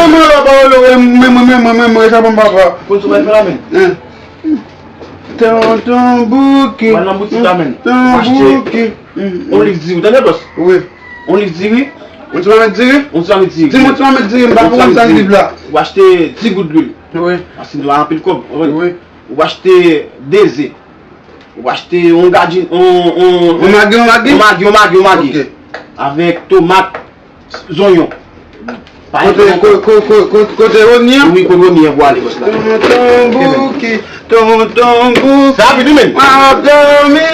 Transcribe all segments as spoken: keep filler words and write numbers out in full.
manman la pa wè, men mwen, men mwen, men mwen, sa bon papa. Konn sa w pral fè la, men? Hein. Tonton Bouki. W al nan boutik la, men. Tonton Bouki. On liv diri, tande, bòs? Wi. On liv diri. On ti mamèt diri? On ti mamèt diri. Di m on ti mamèt diri, m pa konprann sa liv la. W achte di goud lwil. Wi. Paske nou la anpil kòb, w konprann? Wi. W achte de ze. W achte yon gadjin, yon, yon, yon magi, yon magi? Yon magi, yon magi, yon magi. Ok. Avèk tomat, zonyon. Pa kote, kote, kote, kote, kote Roni an? Wi, kote Roni an pou ale, bòs la. Tonton Bouki, tonton Bouki. Sa rapid, wi, men. Mwen ap dòmi,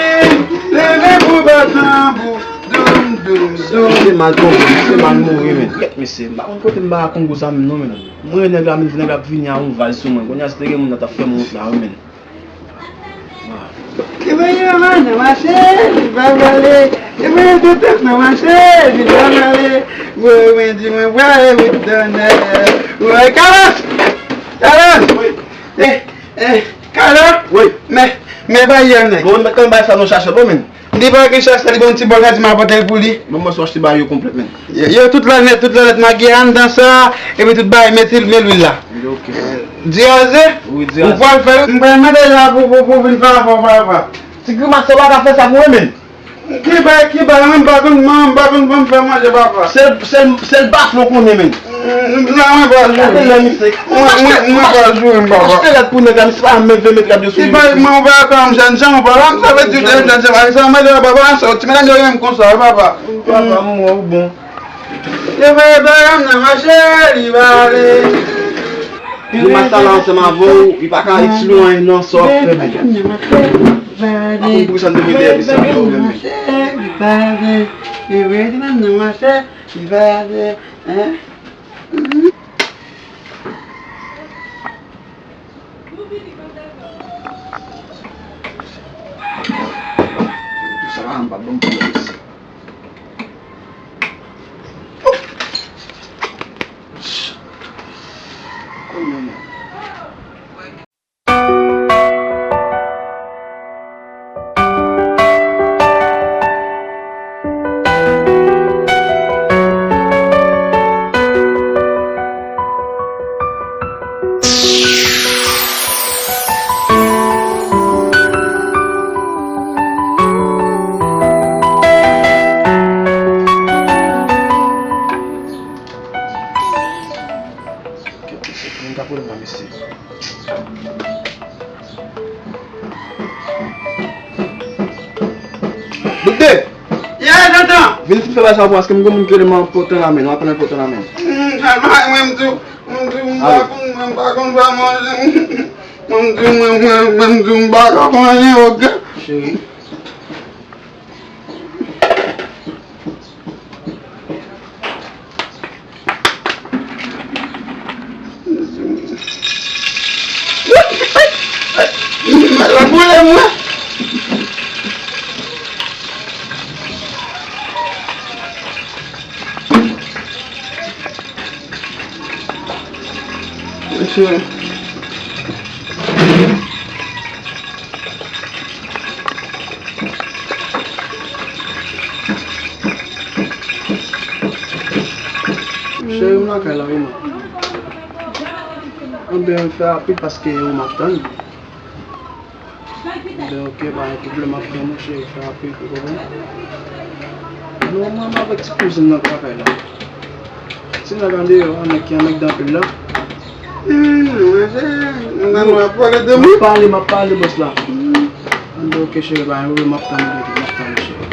leve pou bat tanbou. Doum, doum, doum. Misye mal tonbe, misye mal mouri, men. Kèt, mesye, m pa konn kote m ba Kongo sa menm non, men. Mwen, nèg la, men, nèg la ap vini a yon vaz sou mwen. Kounye a, si te gen moun nan t ap fè m wont la, wi, men. Ki mwen yo, man, nan mache, li pa prale. Ki mwen yo, toutan nan mache, li pa prale. Mwen, mwen di, mwen prale, mwen tonnè. Mwen, Kalas! Kalas! Wi. Eh, eh, Kalas! Wi. Men, men, bay yè, nèg. Bon, men, kòman bay sa nou chache, bon, men? Li pa gen chans la, li gon ti bòl la di m ap pote l pou li. Bon, mwen sou achte bagay yo konplèt, men. Yo, yo tout la nèt, tout la nèt, magi anndan sa, epi tout bagay, mete l, men lwil la. Ok. Diraze? Wi, diraze. Ou pral fè, m pral mande la pou, pou, pou vin fè afè w, papa. Ti grimas sa w pa ka fè sa pou mwen, men. Ki bagay, ki bagay, mwen m pa konn, mwen m pa konn, mwen m fè manje, papa. Sèl, sèl, sèl bafle w konnen, men. Non, mwen pa joure. Gade lè misye. Mwen, mwen, mwen pa joure, m papa. Achte rad pou nèg la, misye pa menm ven met rad yo sou li. Li pa, mwen, ou pa dakò, m jèn jan, ou pa la, m sa vle di, jèn jan, jèn jan, sa mwen, papa, sa, ti medam yo renmen m konsa, wi, papa. Papa, m wè ou bon. Yo fè dòyòm nan mache, li pa ale. Li pa sa la ansanm avè w, li pa ka eksplike anyen nan sa w ap fè menm. Pa konn poukisa m te mete misye anlè w menm. Li pa ale. Li pa ale. Sa pa janm pa ban m pwoblèm isi. Kounye a. Kèt mesye, mwen ka pran nan mesye. Bout de! Yeah, tonton! Vin fè bagay sa pou mwen, paske m gen moun ki rele m enpòtan la men, m ap pran enpòtan la men. Hmm, sa bay mwen m tou, m tou, m pa konn, mwen m pa konn fè manje. Mwen m tou, mwen, mwen, mwen m tou, m pa konn fè anyen, ok? Cheri. Mal ap boule mwen. Mesye. Cheri, m lakay la, wi, man. Anben, fè rapid paske ou m ap tann. Anben, ok, pa gen pwoblèm, m ap tann ou, cheri, fè rapid, ou konprann? Non, mwen, mwen avèk ti kouzin nan k lakay la. Ti nèg andeyò, nèg ki anmède anpil la. Hmm, mwen, se, mwen, mwen ap pale de mwen. M ap pale, m ap pale, bòs la. Hmm. Anben, ok, cheri, pa gen pwoblèm, m ap tann ou, m ap tann ou, cheri.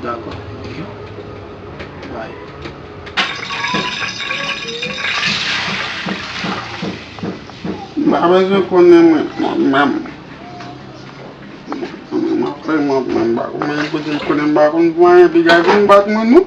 Dakò, ok. Bye. M pa bezwen konnen mwen, mwen menm. Mwen, mwen, mwen, mwen, m pa konn, mwen, kote m konnen m pa konn fè anyen, piga vin bat mwen, non.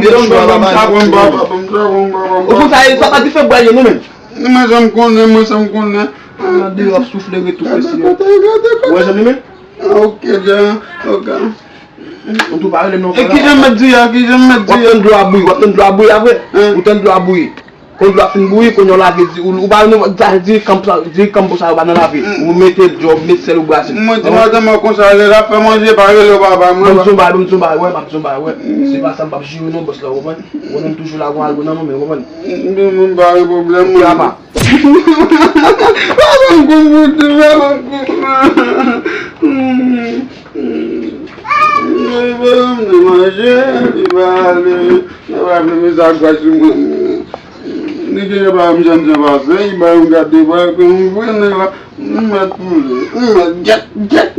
m chwa, papa, m chwa, papa, m chwa, papa. Ou konn sa, sa pa dife bwa ye, nou menm. Mwen, sa m konnen, mwen, sa m konnen. Nan deyò ap soufle, ret tou prese. Ou wè jan li menm? Ah, ok, dja, ok. Ou tou pa rele m non. E kijan m mèt di a, kijan m mèt di a? W ap tann dlo a bouyi, w ap tann dlo a bouyi apre. Ou tann dlo a bouyi. Kon dlo a fin bouyi, kounye a w lave di, ou, ou pa nou, sa, diri kanpo sa, diri kanpo sa yo pa nan lave. Ou mete dlo, ou mete sèl, ou brase. Mwen di madanm mwen konsa, lè l ap fè manje, pa rele w papa, mwen. Ban m di yon bagay, ban m di yon bagay, wè, ban m di yon bagay, wè. Se pa sa, m p ap jere non, bòs la, ou konprann? Ou konn toujou la, ou al nan men, ou konprann? Mwen pa gen pwoblèm, mwen. Papa. Papa m konn boude, papa m konn. Papa m te manje, li pa ale. Papa m te mete sa gras sou mwen. Li te pa m janm jan pase, li ba yon gade, ba yon vre nèg la. M mèt pou li. M mèt gyèt, gyèt,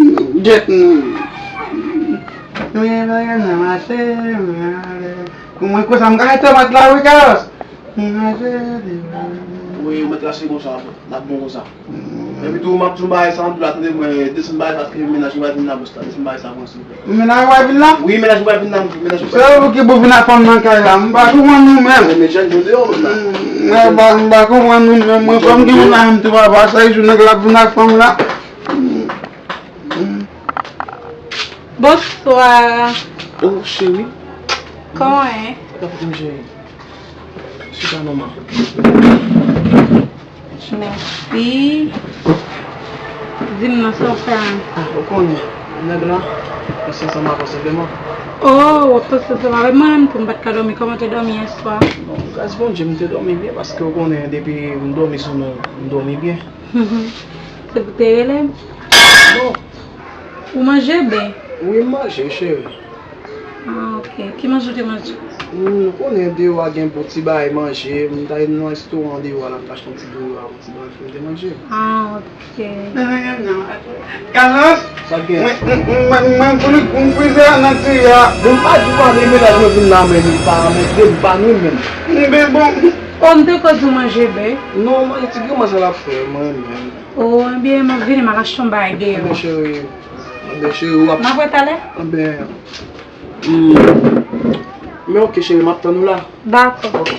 gyèt. Mwen pa gen nan mache, mwen ale. Mwen konsa, m ka fè tomat la, wi, Carlos. Wi, ou mèt rache konsa, n ap bon konsa. Epi tou, m ap di yon bagay, sa m di la, tande mwen, desann bagay sa, paske mennaj ou pa vin la, bòs la, desann bagay sa, bon, silvouplè. Mennaj ou pa vin la? Wi, mennaj ou pa vin la, mennaj ou pa vin la. Se ou ki pou vin ak fanm nan kay la, m pa konprann nou menm. Men jan yo deyò, bòs la. M pa, m pa konprann nou menm, mwen, fò m gen moun la menm tou, papa, chak jou nèg la vin ak fanm la. Bonswa. Oh, cheri. Kòman w ye? Sa k ap fèt, cheri? Chita, manman. Mèsi. Di m non, sa w fè a? Ah, ou konnen, nèg la, panse ansanm avè w senpleman. Oh, w ap panse ansanm avè m? Mwen menm tou, m pa t ka dòmi. Kòman w te dòmi yèswa? Bon, gras Bondye, m te dòmi byen, paske ou konnen, depi m dòmi sou nou, m dòmi byen. Se pou te rele m? Non. Ou manje byen? Wi, m manje, cheri. Ah, ok. Ki manje w te manje? Hmm, ou konnen deyò a gen bon ti bagay manje. M t al nan restoran deyò a la, m t achte yon ti bouyo ak yon ti bagay pou m te manje. Ah, ok. Carlos, sa gen? Mwen, mwen, mwen, mwen, mwen, frizè a nan diri a. Bon, m pa di w ale, mennaj mwen vin la, men li pa, men li pa nou menm. Men bon. Oh, m te kwè di w manje byen. Non, manje ti grimas sa l ap fè, mwen menm. Oh, ebyen, m ap vini, m al achte yon bagay deyò. Ebyen, cheri, ebyen, cheri, w ap... N ap wè talè? Ebyen, hmm. Men ok, cheri, m ap tann ou la. Dakò. Ok.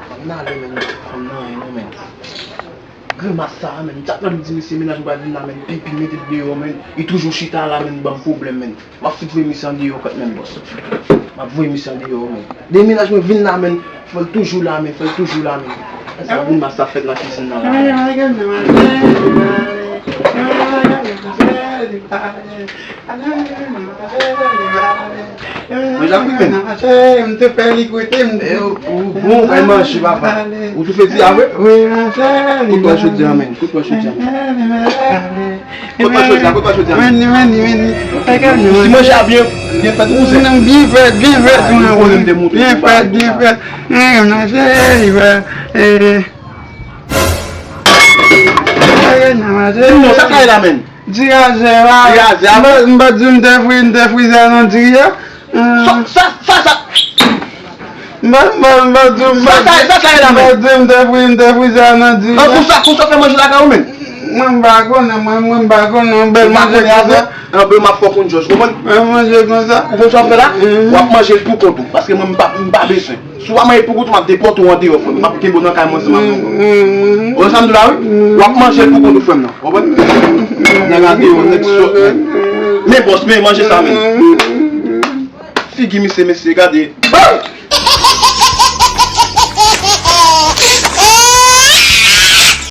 Fanm nan ale, men, fanm nan anyen, non, men. Grimas sa a, men. M t ap tann di misye, mennaj mwen pral vin la, men. Pipi, mete l deyò, men. Li toujou chita la, men, ban m pwoblèm, men. M ap fout voye misye andeyò kòt menm, bòs. M ap voye misye andeyò, men. Depi mennaj mwen vin la, men, fò l toujou la, men, fò l toujou la, men. Sa grimas sa fèt nan kizin nan la, men. Manje ap ri, men. M te fè li kote, m te... Eh, ou, ou bon, ou kay manje, papa. Ou tou fè di a vre? Wi, manje. Kote w al jodi a, men? Kote w al jodi a, men? Kote w al jodi a? Kote w al jodi a, men? Vini, vini, vini. Ti manje a byen, byen fèt, kouzen. Non, byen fèt, byen fèt, mwen. Byen fèt, byen fèt. Manje, li fè, eh. Di m non, sa k la ye la, men? Dirazè la. Dirazè a. M pa, m pa di m te fri, m te frizè nan diri a. Sa, sa, sa, sa. M pa, m pa, m pa di, m pa di, sa, sa, sa ye la, men? M pa di m te fri, m te frizè nan diri a. An, konsa, konsa fè manje lakay ou, men? Mwen, m pa konnen, mwen, mwen, m pa konnen, yon bèl manje konsa. An, ben, m ap fè w konn jòj, konprann? Bèl manje konsa. Ou konn sa w ap fè la? W ap manje l pou kont ou, paske mwen, m pa, m pa bezwen. Si w pa manje pou kont ou, m ap depòte w andeyò, frè m. M ap kenbe w nan kay mwen ansanm avè w, frè m. Ou wè sa m di w la, wi? W ap manje l pou kont ou, frè m nan. Ou konprann? Nèg andeyò, nèg sòt, men. Bòs, men manje sa, men. Figi misye, mesye, gade.